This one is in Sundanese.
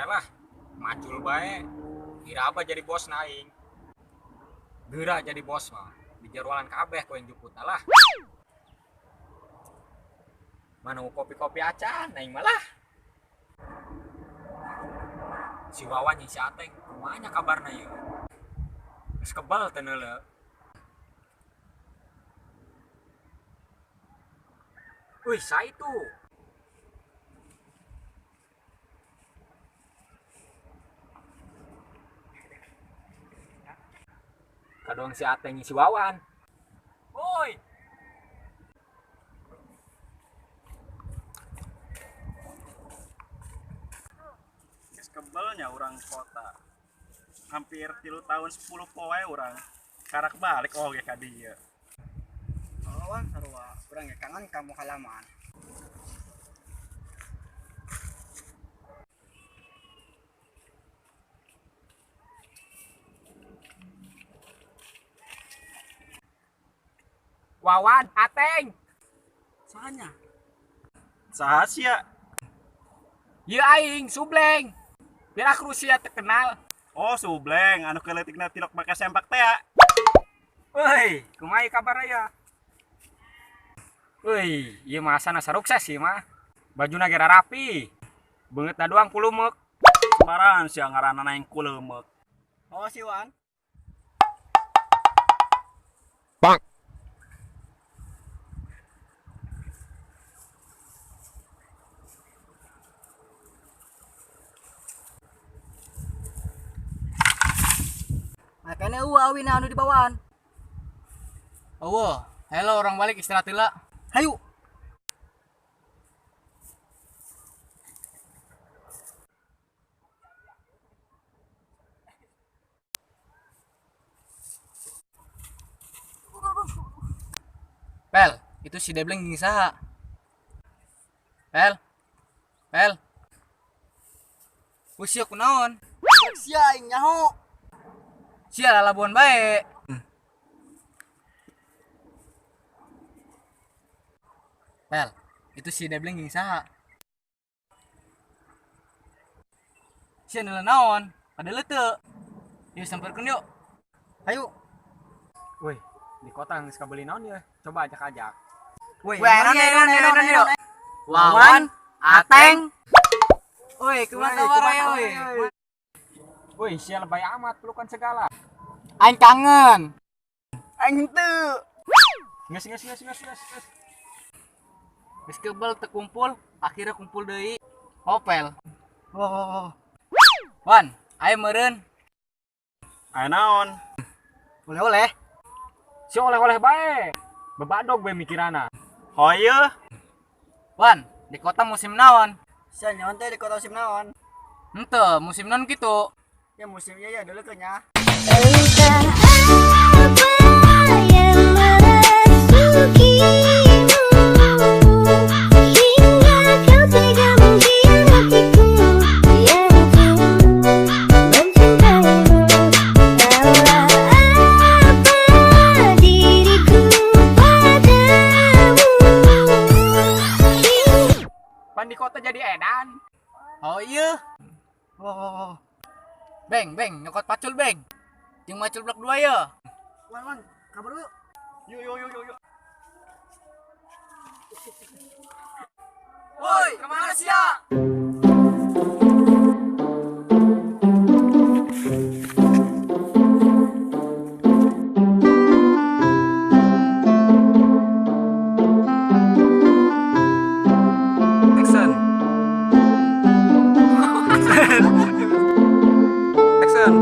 bae lah. Macul bae. Ira apa jadi bos naing. Geura jadi bos mah. Dijarwalan kabeh ku yang juput lah. Mana kopi-kopi acan aing malah. Si Wawan jeung si Ateng kumaha nya kabarna ieu? Geus kebal teu neuleu. Wih, sa itu. Kadang si Ateng si Wawan. Woi. Geus kebelnya urang kota. Hampir 3 tahun 10 poe urang. Karak balik oge ka dieu. Oh, Wan, sarua. Urang ge kangen kamu halaman. Wawan, Ateng. Sahanya? Saha sia? Ieu aing Subleng. Biar aku sia terkenal. Oh, Subleng anu keleutikna tilok make sempak teh ya. Woi, kumaha kabar aya? Woi, ieu mah asana sarukses ieu mah. Bajuna ge rapi. Beungeutna doang kulumeuk. Sembarangan sia ngaranna aing kuleumeuk. Oh, si Wan. Bang. Makanya eueuh awina anu dibawaan. Eueuh, hello orang balik istirahat heula. Hayu. Pel, itu si Debleng jeung saha? Pel. Pel. Wih, sia kunaon? Sia aing nyaho. Sia lalabuan bae. Pel, itu si Debleng jeung saha? Sia neula naon? Padahal teu. Yuk samperkeun yuk. Hayu. Woi, di kota geus kabeli naon ya? Coba ajak-ajak. Woi, naon. Wawan, Ateng. Woi, kumaha kabar aya woi? Woi, sia lebay amat pelukan segala. Aing kangen. Aing teu. Geus geus geus geus geus. Geus kebel teu kumpul, akhirnya kumpul deui. Opel. Oh. Wan, ayo meureun. Aya naon? Oleh-oleh. Si oleh-oleh bae. Bebadog bae mikirana. Hoyeuh. Wan, di kota musim naon? Sia nyaon teh di kota musim naon? Henteu, musim naon kitu? Ya musimnya ya dulu nya. Entah apa yang merasukimu hingga kau tega mengkhianatiku yang ku mencintaimu. Salah apa diriku padamu? Pan di kota jadi edan. Oh iya. Oh. Beng, beng, nyokot pacul beng. Jeung macul blok 2 ya. Wan, Wan, kabar yuk. Yuk yuk yuk yuk. Woi, kemana sia? Action. Action. Action.